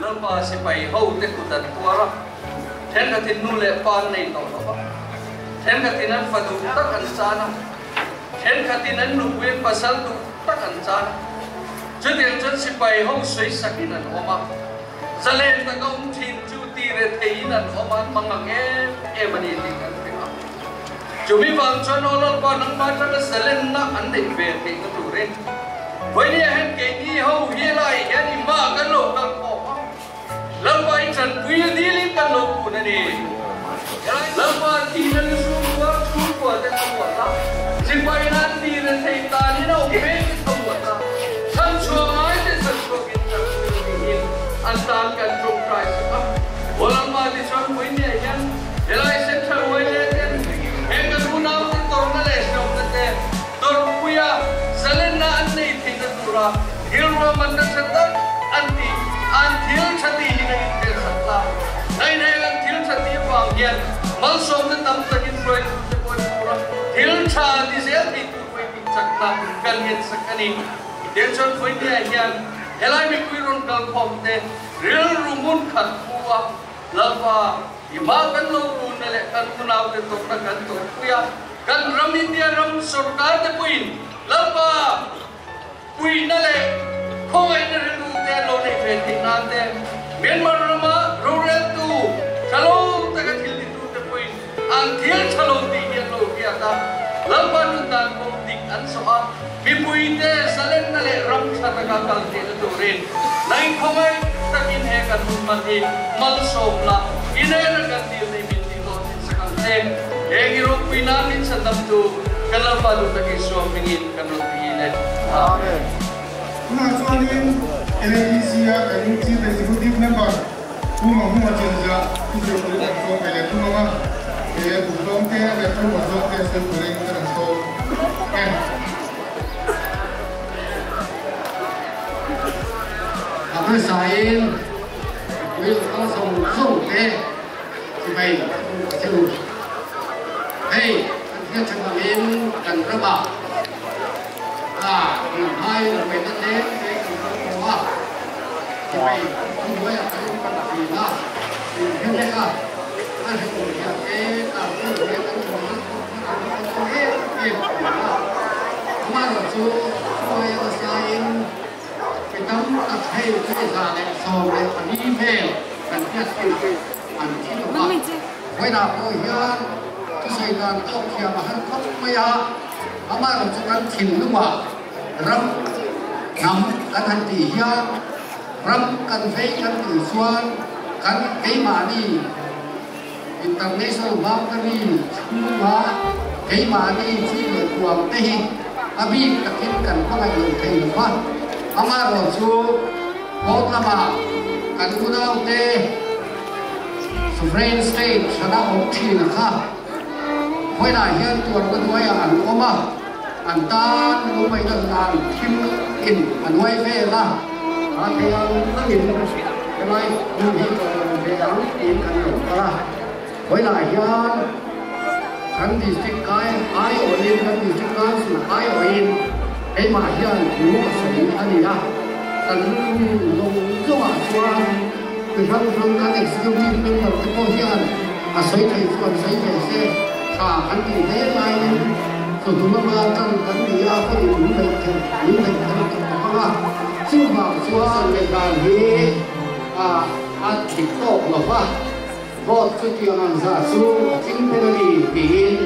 Lalpa sipai ho te kut an tuar a, thenkhatin nu leh pa an nei tawh lo va, thenkhatin an fa duh tak an chan a, thenkhatin an nupuiin pasal duh tak an chan a. Chutiang chuan sipai ho sawi sakin an awm a, zalen taka awm thin chu ti re theiin an awm a, an hmang ang em em a ni tih kan hria a. Chumi vang chuan aw Lalpa nangmah atanga zalenna an neih ve theihna turin vawinia hian keini ho hi lai hian i hmaah kan lo kal khawm a, Lalpa i tanpui a dilin kan lo kun a ni. Lalpa thihna lu chhungkua chhungkua te thlamuat a, sipaina an ti re thei tanin a awm mek te thlamuat a, chhanchhuah ngai te chhanchhuakin tanpui tiin an tan kan tawngtai sak a. Aw Lalpa tichuan vawinia hian Helai Central Yma ten heng kan unaute tawrhna leh hlawmna te tawrhpuia zalenna an nei theihna tura thil ruahmanna tha tak an tih an thil tha tih hi na inthehsak la. Nain heng an thil tha tih avang hian malsawmna tam takin hruaitute pawhin tura thil tha ti zel thei tur pawhin inchakna kan ngensak a ni. Tiang chuan Vawinia hian helai mipui rawn kalkhawmte rilru hmun khat pu a Lalpa, i hma kan lo bunna leh kan unaute tawrhna kan tawrhpui a, kan ram India ram sorkar te pawhin Lalpa puihna leh khawngaihna rilru te an lo neih ve theih nan te, Myanmar rama roreltu tha lo taka thil titu te pawhin an thil tha lo tih hi an lo hriat a, Lalpa nun dan kawng dik an zawh a, Mipuite zalenna leh ram tha taka kal theihna turin nang khawngaih takin he kan hun hman hi malsawm la, i nena kan dil nei min tih hlawh thin sak ang che. Heng i ropui nan min chhandamtu kan Lalpa duh tak Isua hmingin kan rawn ti le. Amen. Tunah chuanin LADC-a kan Chief Executive Member Pu Mahmuma Chinzah thusawi turin kan sawm ve leh thung ang a, he duhzawng te leh pawimawh zawng te sawi turin ka rawn sawm e. A hmasain mipui lo kal zawng zawng te chibai ka duh a che u. Hei kan hriat tha bangin kan ramah a rinhai buaina tlem te kan kal tawh a. Chibai thuhnuaiah kan in pan thin a, min hre vek a, a hre tur hian te kartu he kan awm na thawk kha kan la kal tawh em em thin a. Amaherawhchu thuhnuai a nasain mi tam tak hei 114 vel kan hriat thin an thi tawh a. Vawiinah pawh hian thusawi dan tawk thiam a har khawp mai a, amaherawhchu kan thinlungah Ram hnam kan han tih hian ram kan vei kan tih chuan kan keimahni international boundary chhunga keimahni chi leh kuam te hi a bik takin kan hmangaih lo thei lo va. Amaherawhchu court lamah kan unaute sovereign state hrana awm thin a kha khawilah hian tuarna hnuaiah an awm a. An tan lungngaihna dan thim in a nuai vel a, a thei ang angin helai hmun hi ka awm ve ang tiin kan lo kal a. Vawilah hian kan district kai aiawhin, kan district council aiawhin keimah hian thu ka sawi a ni a, kan rilru zawng zawngah chuan mi hrang hrang kan executive member te pawh hian a sawi thei chu an sawi ve se tha kan tih hle laiin, Chawhnu lama tan kan ni a, ka in min ngaih theih min ngaih theih tak tak ang a, chuvang chuan ngaihdan hi a a dik tawk lo va, vote chutiang ang zah chu a tling pen a ni tiin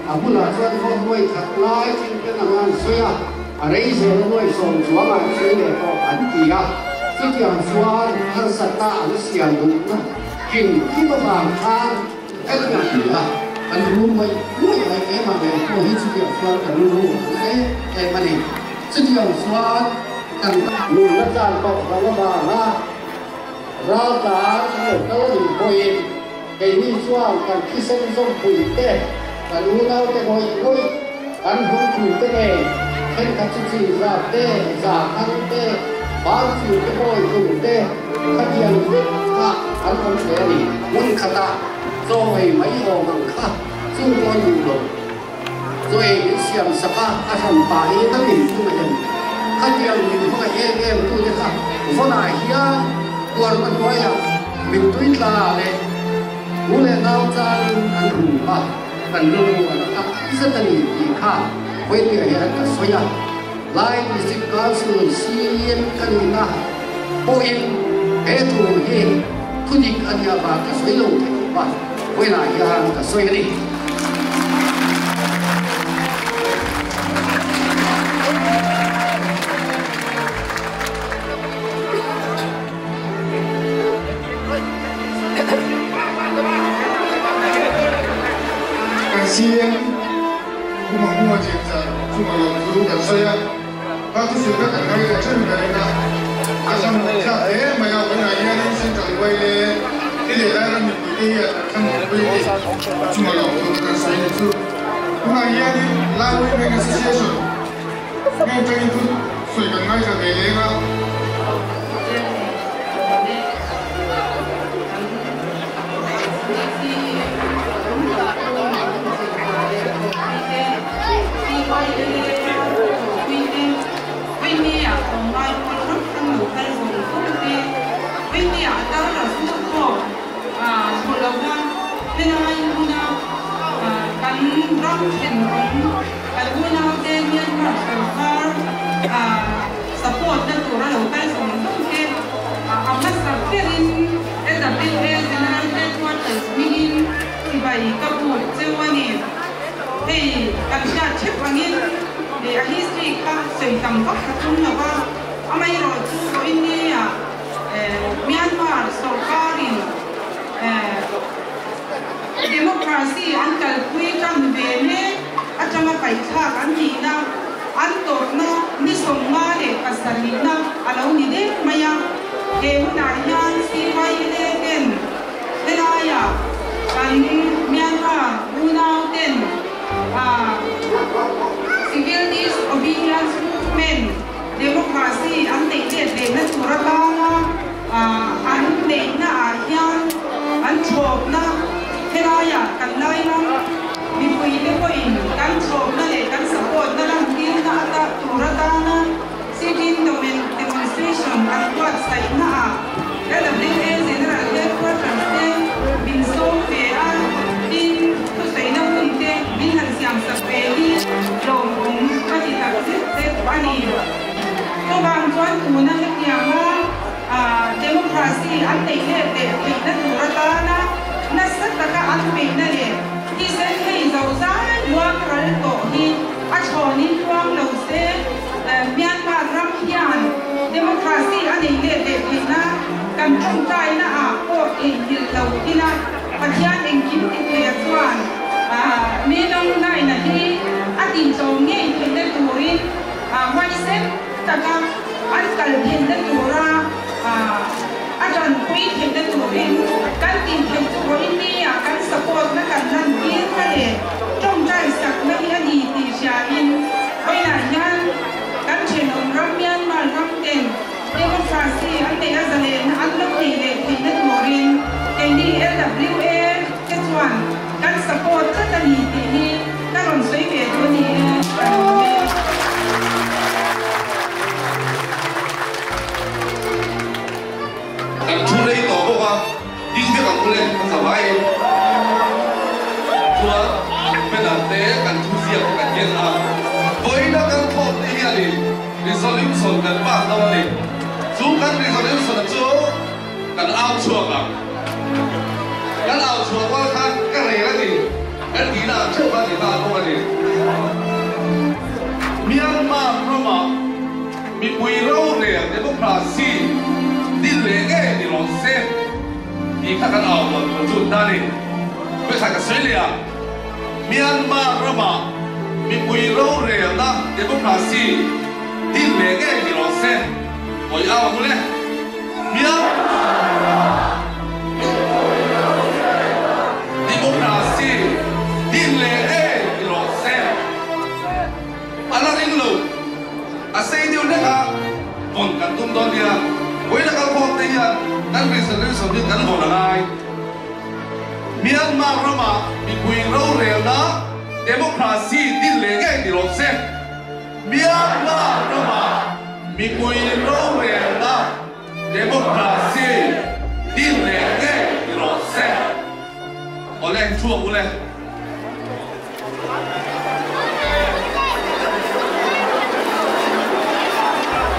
a bulah chuan vote nuai khat lai tling pen anga an sawi a, a rei zel a nuai sawm chuangah an sawi leh tawh an ti a, chutiang chuan harsatna an siam duhna hrim hrim avang khan Ka hriat hle a, kan ru ngawih ngawih mai keimah ngei pawh hi chutiang chuan ka rilru a na em em a ni. Chutiang chuan kan nunna chan tawh lo avanga raltlan an lo kal a nih pawhin keini chuan kan thisen zawmpui te, kan unaute ngawih ngawih, kan hnungpui te nen thenkhat chu chinzah te, zahthang te, banchir te bawitlung te, Khatiang vek kha an awm hle a ni. Hmun khatah chaw ei mai awm ang kha chu pawh duh lo. Chaw ei min siam sak a, a hran pa hi ka min thung a hem. Khatiang min hmangaih em em tute kha vawnah hian Tuarna hnuaiah mittui tla leh u leh nau charin an rum a, kan rilru a la tak zet a ni tih kha vawipiah hian ka sawi a. Lai District Council CM ka nihna pawhin he thu hi thudik a nih avang ka sawi lo thei lo va, vawiinah hian ka sawi a ni. Kan CM Pu Mahmua Chinzah chunga lo chu kan sawi a, kha thusawi kha kan ngaithla ṭhen ber a, a thlamuan thlak hle mai a, tunah hianin Central Uaile hi leh Lairam mipuite hian an thlamuanpui a ni. A chunga lo chu kan sawi ni chu. Tunah hianin Lai Women Association Heng tangin thu sawi kan ngaithla ve leng a. Kan unaute Myanmar sorkar support na tur a lo kal zawng zawng te a hmasa berin LWA General Headquarters hmingin chibai ka buk cheu a ni. Hei kan hriat theuh angin a history kha sawi tam vak ka tum lo va, amaherawhchu vawiin Myanmar sorkarin Democracy an kalpui tan ve mek atanga paihthlak an nihna, an tawrhna ni 57na a lo ni deuh mai a. He hunah hian CYLA ten helaiah kan Myanmar unau ten Civil Disobedience Movement Democracy an neih let lehna tur atana An neihna ah hian an chhawpna helaiah kan Lairam mipuite pawhin kan chhawpna leh kan support na lantirna ata tur atana sit-in demonstration an buatsaihna ah LWA General Headquarters te min sawm ve a, tin thusawiina hun te min han siamsak ve hi lawmawm ka ti tak zet zet a ni. Chuvang chuan tuna hetianga democracy an neih let leh theihna tur atana nasa taka an beihna leh thisen hei zozai luang ral tawh hi a chhawnin luang lo se, Myanmar ram hian democracy a neih let leh theihna kan tawngtaina ah pawh theihnghilh lo ila Pathian engkim ti theia chuan mi lawnglaina hi a tintlawm ngei theihna turin Huaisen taka an kal theihna tura a tanpui theihna turin kan tih theih chu vawiin nia kan support na kan lan tir na leh tawngtai sakna hi a ni tih hriain vawiinah hian kan thenawm ram Myanmar ram ten democracy an neih a zalehna an lo neih leh theihna turin keini LWA te chuan kan support tlat a ni tih hi Ka rawn sawi ve duh a ni e, ka lawm e. Kan thu rei tawh bawk a, ding vek ang ule a za vai chuan banner te kan thu ziak te kan en a, vawiina kan thawk te hianin resolution kan pass dawn a ni, chu kan resolution chu kan au chhuak ang. Kan au chhuah rual khan ka rel a ni, kan tihna ang theuh khan ni nghal bawk a ni. Myanmar ramah mipui rorel democracy din leh ngei ni rawh se tih kha kan au rual tur chu ta ni. Vawikhat ka sawi leh a, Myanmar ramah mipui rorelna democracy din leh ngei ni rawh se. Awi au ang ule. Democracy din leh ngei i rawh se. A la ring lo. A sei deuh hlek a, vawn kan tum dawn nia. Vawiin a kalkhawm te hian kan resolution hi kan vawn a ngai. Myanmar ramah mipui rorelna democracy din leh ngei ni rawh se. Myanmar ramah mipui rorelna democracy. Thu ang ule.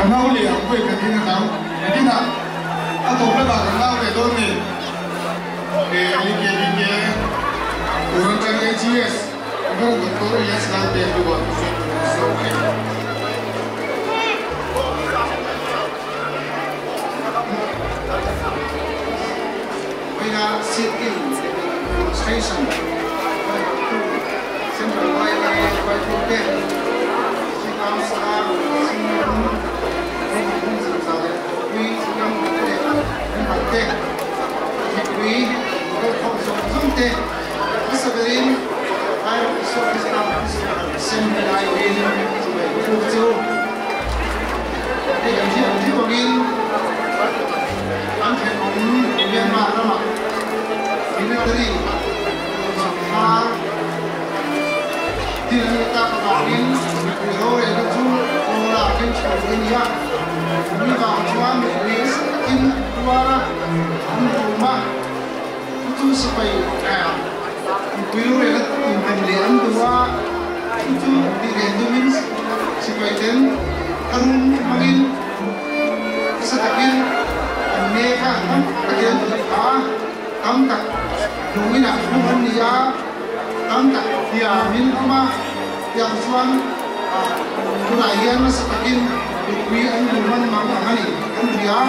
Ka nau leh ang pawhin kan in a dang. Nakinah a tawp lamah kan nau leh dawn ni. LKBK Turan Tan AGS Reverend Doctor Elias Lalpek Luah thusawi tur an sawm a ni. Vawiina sit-in demonstration hruaitu Central yma hruaitute Sriram Sahar Singh Hung Zingza leh Thawhpui Sriram Hmute leh member te mipui kalkhawm zawng zawng te hmasa berin Lalpa Isua Krista Assembly aiawhin chibai ka puk che u. Hei kan hriat theuh angin an thenawm Myanmar ramah military sawrkar thil an nih tak avangin mipui rorelna chu kawl ah khin chho a ni a, mi vang chuan mipui nasa takin an tuar a, an rum a, chu chu sipai mipui rorelna inrem leh an duh a, chu chu tih leh dumin sipai ten tharum hmangin nasa takin an nek a, tam takin an tih phah a, tam tak lungin ah hung an ni a, tam tak hliamin awm a, tiang chuan tunah hian nasa takin mipui an rum an mang ang a ni kan hria.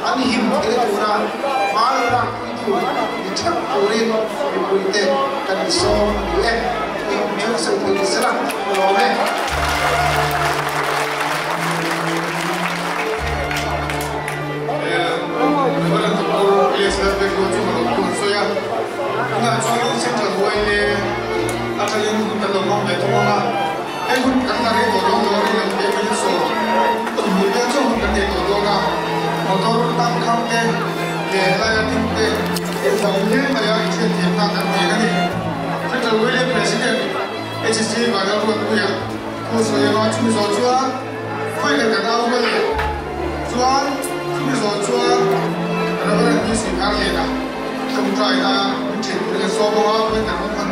An him theihna tura hma lo lak pui tur ni theuh turin mipuite kan insawm a ni e. Tih awm chu ka sawi thei ni sela, ka lawm e. Reverend Doctor Elias Lalpekhlua chu ka lo thu an sawi a, tunah chuanin Central YLA atangin hun kan lo hmang ve thung ang a, hei hun kan la rei tawh dawn lo a ring lo tih pawhin sawi Chumhmui te chu hun kan nei tawh dawn a, motor tang kham te leh laia ding te in awm hle mai a, inhriatthiamna kan nei a ni. Central YLA President HC Vanlalruatpuia thu sawi anga chumi zawh chuan khawi leh kan au rual leh chuan chumi zawh chuan Reverend Pi Suikhar Liana tawngtaina min then turin a sawm bawk a, khawi kan awm han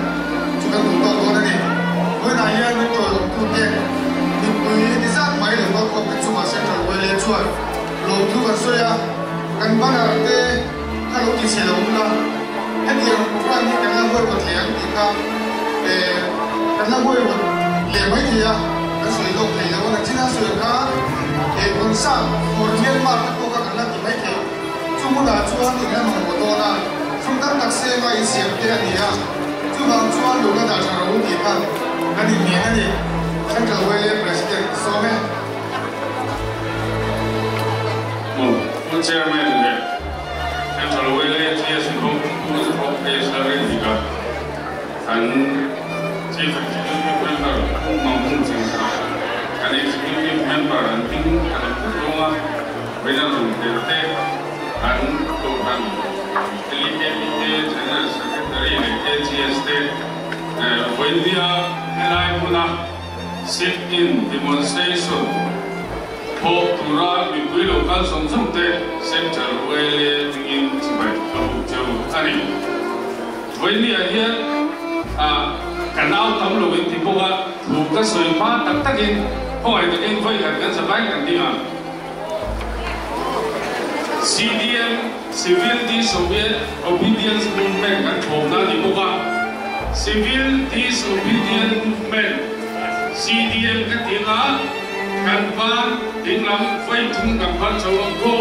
chu kan duh tawk dawn a ni. Vawiinah hian min tawlawmtute mipui ni zat mai lo kalkhawmte chungah Central YLA chuan lawmthu kan sawi a, kan banner te kha lo ti chhe lo ula, hetiang program hi kan la huaihawt leh ang tih kha kan la huaihawt leh mai thei a, kan sawi lawk thei lo a, nachina sawi kha concert for Myanmar te pawh kha kan la ti mai thei. Chu hmunah chuan in la mamawh dawn a, sum tam tak seng a insiam te a ni a, chuvang chuan lo la dah tha rawh u tih kha kan inngeng a ni, Central YLA President sawm e. Pu Chairman leh Central YLA TS Bawk Pu Zahawk Case a rin dik a, kan Chief Executive Member Pu Manghung Chingsa, kan Executive Member an ding kan put dawn a, Vawiina rawn tel te kan Kohhran LEKPK General Secretary leh KGS te Vawiinnia helai hmuna sit-in demonstration thawk tura mipui lo kal zawng zawng te Central YLA hmingin chibai ka buk cheu a ni. Vawiinniah hian ka nau tam lo inti bawk a, thu ka sawi hma tak takin khawngaih takin vawikhat kan za vai kan ding ang. CDM, Civil Disobedience Movement kan thlawmna a ni bawk a, Civil Disobedience Movement, CDM, ka ti anga kan ban dinglam vawi thum kan ban chho a, Go!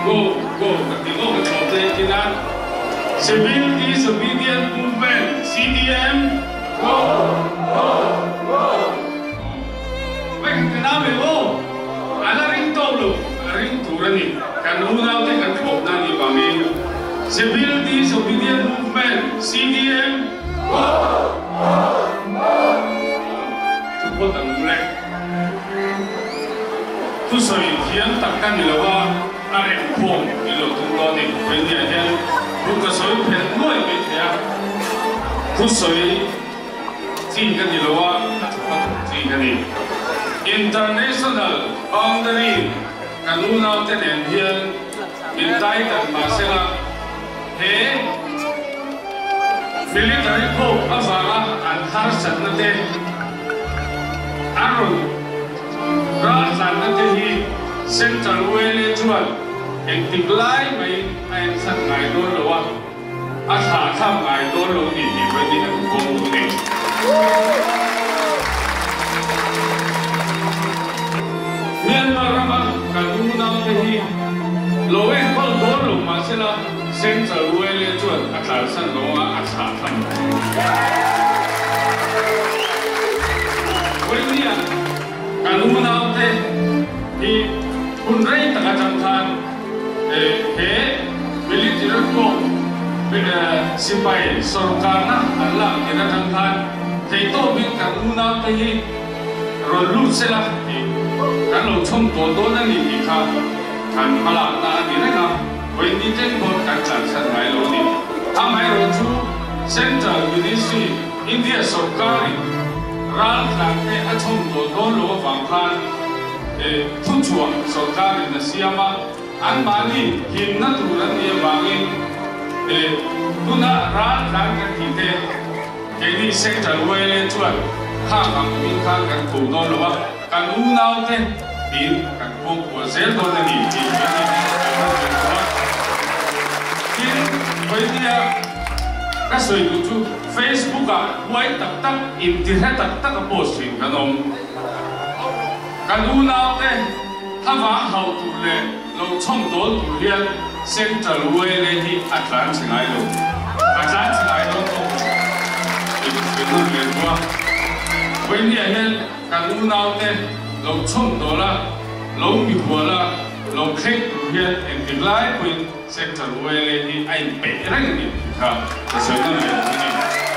Go! Go! Kan ti ngawk a thlawm ta engtin a, Civil Disobedience Movement, CDM, Go! Go! Go! Vawi khat ka nau leh aw! A la ring tawk lo, a ring tur a ni. Kan unaute kan thlawpna a nih vangin Civil Disobedient Movement, CDM, chu phawt ang u le. Thusawi thiam tak ka ni lo a, a rem khawm i lo tum dawn ni. Vawinia hian thu ka sawi phelh nuai mai thei a, thusawi. Chi ka ni lo a, a thawk a thawk chi ka ni. International boundary kan unaute nen hian min tai dan mah sela, he Military coup avanga an harsatna te, an rawn raltlanna te hi Central YLA chuan engtik lai maiin a ensak ngai dawn lo a, a thlahthlak ngai dawn lo ni tih pawhin hi a duhawm duh a ni. Myanmar rama kan unaute hi lo enkawl dawn lo mahsela Central YLA chuan a tlansan lo a, a thlahthlam lo. Vawinia kan unaute hi hun rei tak atang khan he military coup sipai sorkarna an lak tir atang khan theihtawpin kan unaute hi rawn lut sela tih kan lo chhawm tawh dawn a ni tih kha kan hmalakna a ni reng a. Vawiin teng pawh kan tlanchhan ngai lo a ni. Amaherawhchu Central Ministry, India sorkarin raltlante a chhawm tawh dawn lo avang khan thuchhuah sorkarin a siam a, anmahni himna tur an nih avangin tuna raltlan kan tih te keini Central YLA chuan khang ang hming khan kan ko dawn lo a, kan unaute tiin kan kawngkual zel dawn a ni tih kan han zir tawh a. Tin, vawinia ka sawi duh chu Facebook ah huai tak tak intihre tak tak a post thin kan awm. Kan unaute thlavang hauh tur leh lo chhawm dawl tur hian Central YLA hi a tlan chhe ngai lo. A tlan chhe ngai lo tawk lo tih ka sawi nawn leh duh a. Vawinia hian kan unaute lo chhawm dawl a, lo mihual a, lo thleng tur hian engtik lai pawhin Central YLA hi a inpeih reng a ni tih kha ka sawi nawn leh duh a ni.